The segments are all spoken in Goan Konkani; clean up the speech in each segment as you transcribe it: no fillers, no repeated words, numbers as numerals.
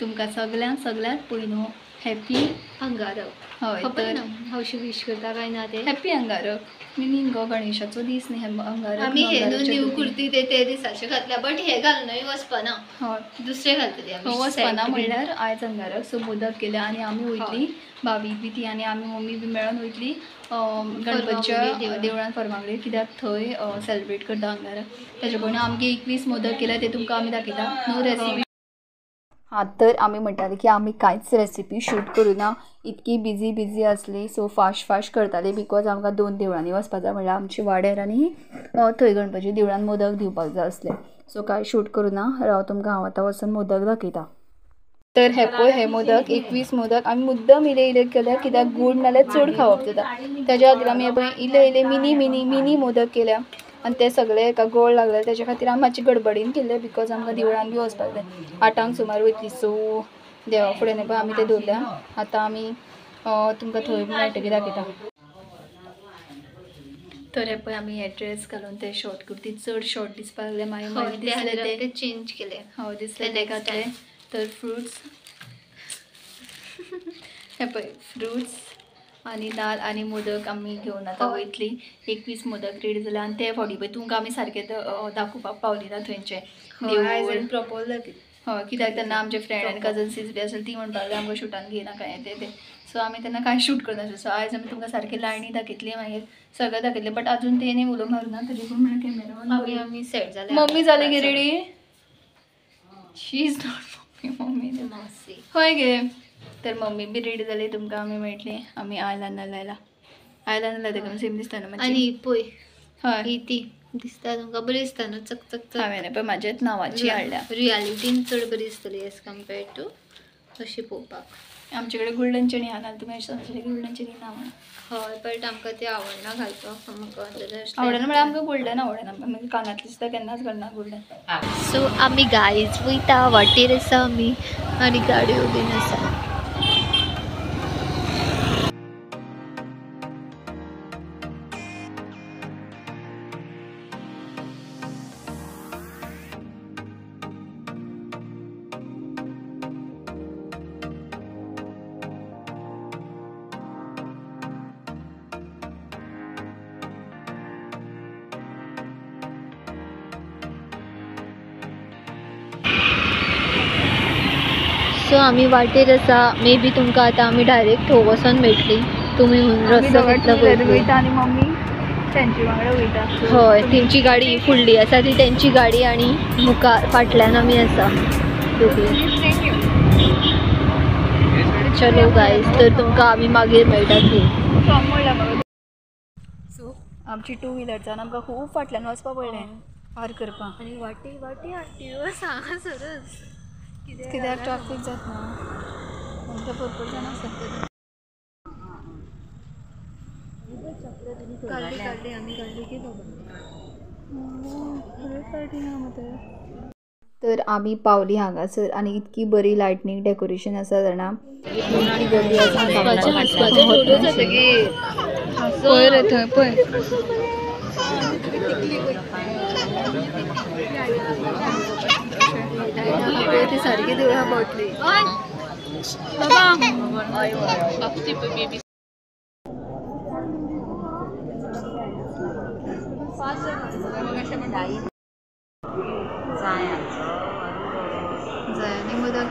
तुमकां सगळ्यांक सगळ्यांत पयलो हॅपी अंगारक. हय, खबर ना हौशी विश करता काय ना ते. हॅपी अंगारक मिनींग गो गणेशाचो दीस न्ही अंगारक. आमी हे न्हू न्यू कुर्ती ते ते दिसाचे घातल्या, बट हे घालूनय वचपाना, हय दुसरे घालतली आमी. वचपाना म्हणल्यार आयज अंगारक. सो मोदक केले आनी आमी वयतली, भाभी बी ती आनी आमी मम्मी बी मेळोन वयतली गणपतीच्या देवळान फर्मागुडयेर, कित्याक थंय सेलिब्रेट करता अंगारक. तेजे पयलीं आमगे 21 मोदक केले ते तुमकां आमी दाखयता. न्हू रेसिपी. हां, तर आमी म्हणटाले की आमी कांयच रेसिपी शूट करुना, इतकी बिजी बिजी आसली. सो फास्ट फास्ट करताली because आमकां 2 देवळांनी वचपाक जाय, म्हणल्यार आमच्या वाड्यार आनी थंय गणपती देवळान मोदक दिवपाक जाय आसले. सो कांय शूट करुना. राव तुमकां हांव आतां वचून मोदक दाखयता. तर हे पळय हे मोदक 21 मोदक आमी मुद्दम इले इले केल्या, कित्याक गोड नाल्यार चड खावप जाता. तेज्या खातीर आमी पळय इले इले मिनी मिनी मिनी मोदक केल्या आनी ते सगळे एका गोड लागले. तेज्या खातीर आमी मातशी गडबडीन केल्ले because आमकां देवळान बी वचपाक जाय. 8ांक सुमार वयतली. सो देवा फुडें पळय आमी ते दवरल्या. आतां आमी तुमकां थंय मेळटकीर दाखयता. तर हे पळय आमी हे ड्रेस घालून ते शॉर्ट कुर्ती चड शॉर्ट दिसपाक लागले, मागीर दिसले ते चेंज केले. हय दिसले ते घातले. तर फ्रुट्स हे पळय फ्रुट्स आनी दाल आनी मोदक आमी घेवन आतां वयतली. 21 मोदक रेडी जाले आनी ते फावटी पळय तुमकां आमी सारकें दाखोवपाक पावली ना थंयचें देवूळ प्रॉपर. हय, कित्याक तेन्ना आमचे फ्रेंड आनी कजन्सीज बी आसले, ती म्हणपाक लागली आमकां शुटान घेयना काय तें तें. सो आमी तेन्ना कांय शूट करनासले. सो आयज आमी तुमकां सारकी लायनी दाखयतली, मागीर सगळें दाखयतलें. बट अजून तेणी उलो मारुना, तरी पूण म्हणल्यार कॅमेरा आमी सेट जाले. मम्मी जाली गे ready? She is not mummy, mummy हय गे. तर मम्मी बी रेडी जाली, तुमकां आमी मेळटली. आमी आयलांडर लायला, आयलांडर लायता तुमकां सेम दिसता न्हू. आनी पळय हय ही ती दिसता तुमकां बरी दिसता न्हू, चकचक. हांवें पळय म्हाजेच नांवाची हाडल्या. रियालिटीन चड बरी दिसतली एज कम्पेर्ड टू अशी पळोवपाक. आमचे कडेन गोल्डन चेनी आहा, नाल्यार तुमी अशें समजतलें गोल्डन चेनी ना म्हणून. हय, बट आमकां ती आवडना घालपाक. आमकां आवडना म्हळ्यार आमकां गोल्डन आवडना, मागीर कानांतली सुद्दां केन्नाच घालना गोल्डन. सो आमी गायज वयता, वाटेर आसा आमी आनी गाडयो बीन आसा. सो आमी वाटेर आसा. मे बी तुमकां आतां आमी डायरेक्ट थंय वचोन मेळटली. तुमी म्हणून रस्तो कितलो वयता आनी मम्मी तेंचे वांगडा वयता. हय, तेंची गाडी फुडली आसा ती तेंची गाडी आनी मुखार फाटल्यान आमी आसा दोगी. चलो गायज, तर तुमकां आमी मागीर मेळटा थंय. सो आमची टू व्हिलरच्यान आमकां खूब फाटल्यान वचपाक पडलें पार्क करपाक. आनी वाटे वाटे आरटीओ आसा हांगासरच, कित्याक ट्राफीक जाता आमकां भरपूर जाणां आसा. काडली काडली आमी काडली की बाबा. तर आमी पावली हांगासर आनी इतकी बरी लायटनींग डेकोरेशन आसा जाणा, इतकी गर्दी आसा. पळय रे थंय पळय. ती सारकी देवळां पावतली. जायांनी मोदक.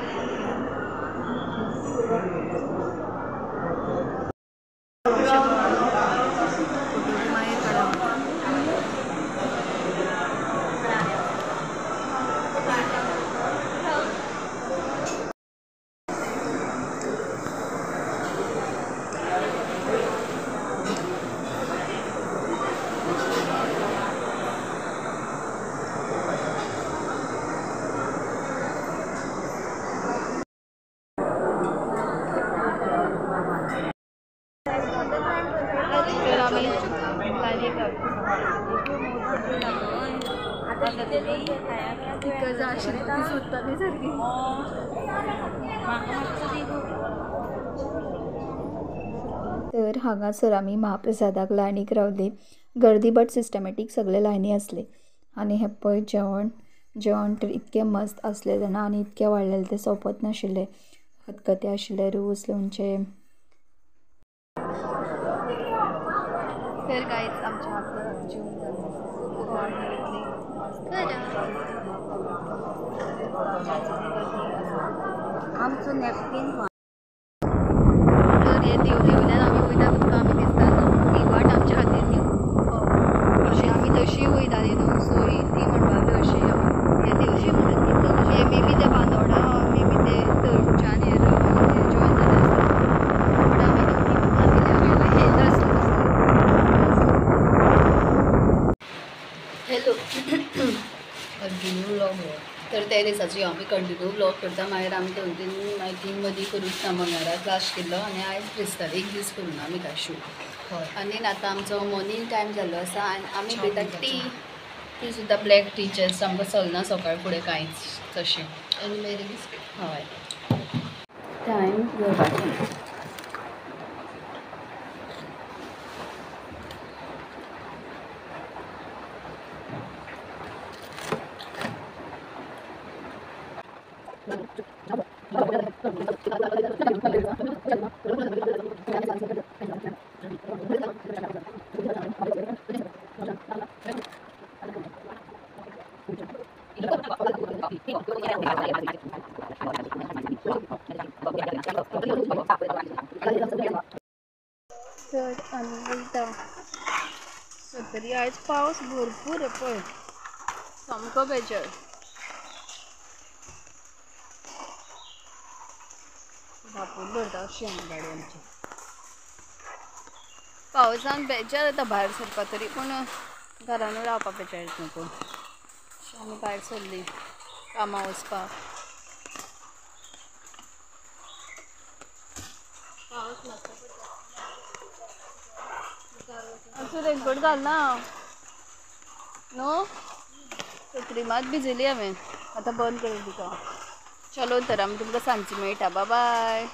तर हांगासर आमी महाप्रसादाक लायनीक रावली. गर्दी बट सिस्टमॅटीक सगळे लायनी आसले. आनी हें पळय जेवण जेवण तर इतकें मस्त आसलें जाणा आनी इतकें वाडलेलें तें सोंपत नाशिल्लें. खतखतें आशिल्लें, रोस, लोणचें. तर गाईज आमच्या आतां जेवण जालें. आमी वयतलीं आमचो नॅपकीन. तर हे देवलेवल्यान आमी वयता तुमकां आमी दिसता न्हू ही वाट आमच्या खातीर न्यू. अशी आमी तशी वयताली न्हू, सो ती म्हणपाक लागली अशी हे देवशी म्हणून हे मे बी ते बांदोडा मे बी ते थंयच्यान हे जॉयन जाले आसतले. बट आमी आमी हें आसलो. Hello continue vlog. तर त्या दिसाची आमी कंटिन्यू व्लॉग करता. मागीर आमी 2-3 I think मदीं करूंक ना. मंगळाराक लास्ट केल्लो आनी आयज क्रिस्तार एक दीस करूं आमी काय शूट. आनी आतां आमचो मॉर्निंग टायम जाल्लो आसा आनी आमी पिता टी. ती सुद्दां ब्लॅक टीचर्स आमकां चलना सकाळ फुडें कांयच तशें. आनी मेरी बिस्कीट. हय टायम घेवपाचें. तर आमी वयता सत्तरी. आयज पावस भरपूर पळय, सामको बेजार. धापून भरता अशी आमी गाडी आमची. पावसान बेजार येता भायर सरपाक, तरी पूण घरानूय रावपाक बेजार येता न्हू. अशें आमी भायर सरली कामां वचपाक. पावस मातसो पडटा. आमचो रेनकोट घालना न्हू, सत्री मात भिजयली हांवें. आतां बंद करून दिता. चलो तर आमी तुमकां सांजची मेळटा. बाय.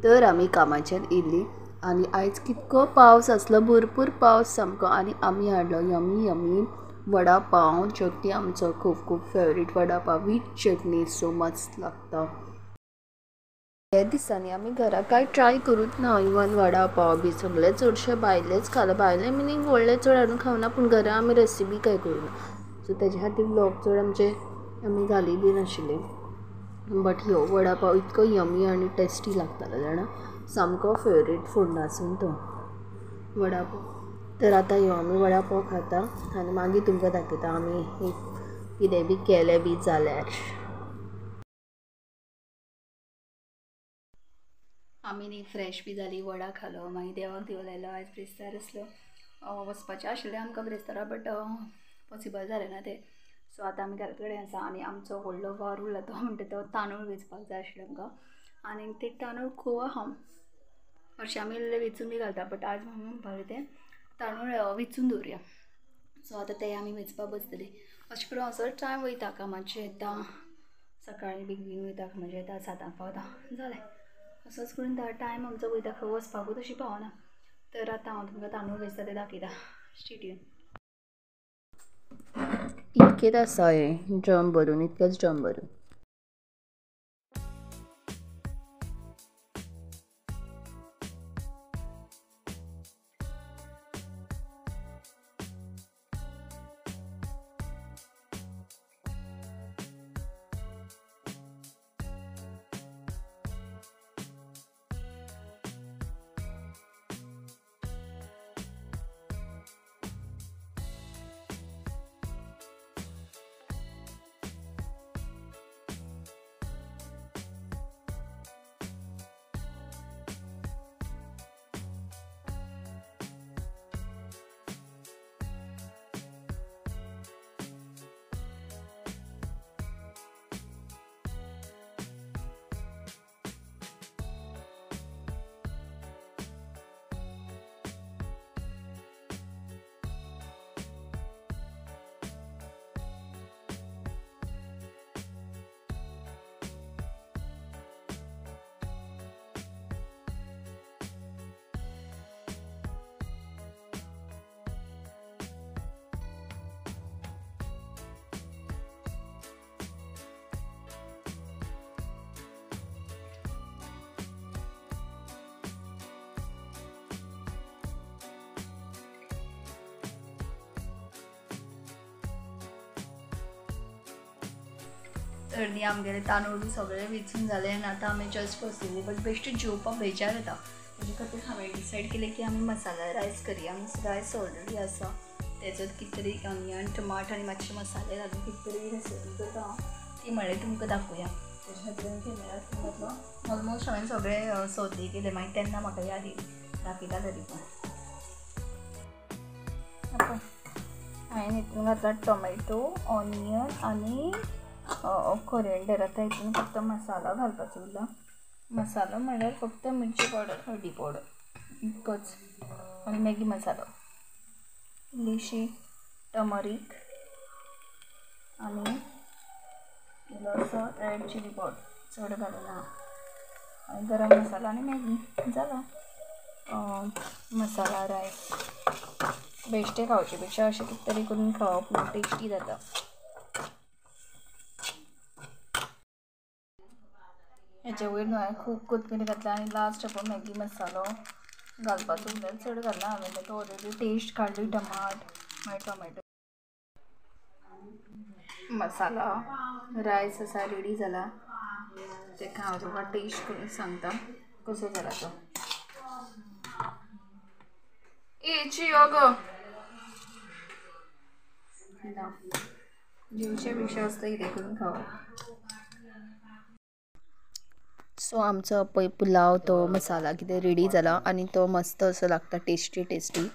तर आमी कामाच्यान येयली आनी आयज कितको पावस आसलो, भरपूर पावस सामको. आनी आमी हाडलो यमी यमी वडा पाव चटणी. आमचो खूब खूब favourite vada pav with chutney, so मस्त लागता. ह्या दिसांनी आमी घरा कांय ट्राय करूंक ना. इवन वडा पाव बी सगळें चडशें भायलेंच खालां. भायलें मिनींग व्हडलें चड हाडून खावना, पूण घरा आमी रेसिपी कांय करूं ना. सो तेज्या खातीर व्लॉग चड आमचे आमी घाली बी नाशिल्ले. बट ह्यो वडा पाव इतको यमी आनी टेस्टी लागतालो जाणा, सामको फेवरेट फोंडासून तो वडा पाव. तर आतां ह्यो आमी वडा पाव खाता आनी मागीर तुमकां दाखयता आमी एक कितें बी केलें बी जाल्यार. आमी न्ही फ्रेश बी जाली, वडा खालो, मागीर देवाक दिवो लायलो. आयज ब्रेस्तार आसलो, वचपाचें आशिल्लें आमकां ब्रेस्तारा, बट पॉसिबल जालें ना तें. सो आतां आमी घरात कडेन आसा आनी आमचो व्हडलो वावर उरला तो म्हणटा तो तांदूळ वेंचपाक जाय आशिल्लो आमकां. आनी ते तांदूळ खूब आहा, हरशीं आमी इल्ले वेंचून बी घालता, बट आज मम्मी म्हणपाक लागली ते तांदूळ वेंचून दवरुया. सो आतां ते आमी वेंचपाक बसतली. अशें करून असोच टायम वयता. कामाचेर येता सकाळीं बेगीन वयता, कामाचेर येता 7 पावता, जालें. असोच करून टायम आमचो वयता, खंय वचपाकूच अशी पावना. तर आतां हांव तुमकां तांदूळ वेंचता ते दाखयता. Stay tune. इतकेंच आसा हें ड्रम भरून, इतकेंच ड्रम भरून. तर न्ही आमगेले तांदूळ बी सगळे वेचून जाले आनी आतां आमी जस्ट बसलेली, बट बेश्टे जेवपाक बेजार येता. तेजे खातीर हांवें डिसायड केलें की आमी मसाला रायस करया. रायस ऑलरेडी आसा, तेजोच कितें तरी ऑनियन टमाट आनी मातशे मसाले घालून कितें तरी रेसिपी करता हांव, ती म्हळ्यार तुमकां दाखोवया. तेजे खातीर हांवें कॅमेरा घातलो. ऑलमोस्ट हांवें सगळें सोते केलें, मागीर तेन्ना म्हाका याद येयली, दाखयता तरी पूण. हांवें हितून घातला टोमॅटो, ऑनियन आनी कोरिएंडर. आतां हितून फक्त मसालो घालपाचो उरला. मसालो म्हणल्यार फक्त मिरची पावडर, हळदी पावडर इतकोच आनी मॅगी मसालो, इल्लीशी टर्मरीक आनी इल्लोसो रेड चिली पावडर, चड घालूना, आनी गरम मसालो आनी मॅगी जालो मसाला रायस. बेश्टे खावचे पेक्षा अशें कितें तरी करून खावप टेस्टी जाता. हेच्या वयर न्हू हांवें खूब कोथमीर घातला आनी लास्ट आपूण मॅगी मसालो घालपाचो उरला, चड घालना हांवें, ताका ऑलरेडी टेस्ट काडली टमाट मागीर टोमॅटो. मसाला रायस आसा रेडी जाला, तेका हांव तुका टेस्ट करून सांगता कसो जाला तो. ए ची अगो ना जेवचे पेक्षा असलें कितें करून खावप. सो आमचो पळय पुलाव तो मसाला कितें रेडी जाला आनी तो मस्त असो लागता, टेस्टी टेस्टी.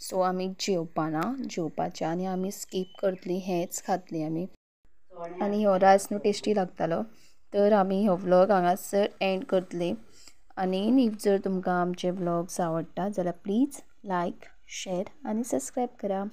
सो आमी जेवपाना, जेवपाचें आनी आमी स्कीप करतली, हेंच खातली आमी. आनी हो रायस न्हू टेस्टी लागतालो. तर आमी हो व्लॉग हांगासर एंड करतली. आनी if जर तुमकां आमचे व्लॉग्स आवडटा जाल्यार प्लीज लायक, शेर आनी सबस्क्रायब करा.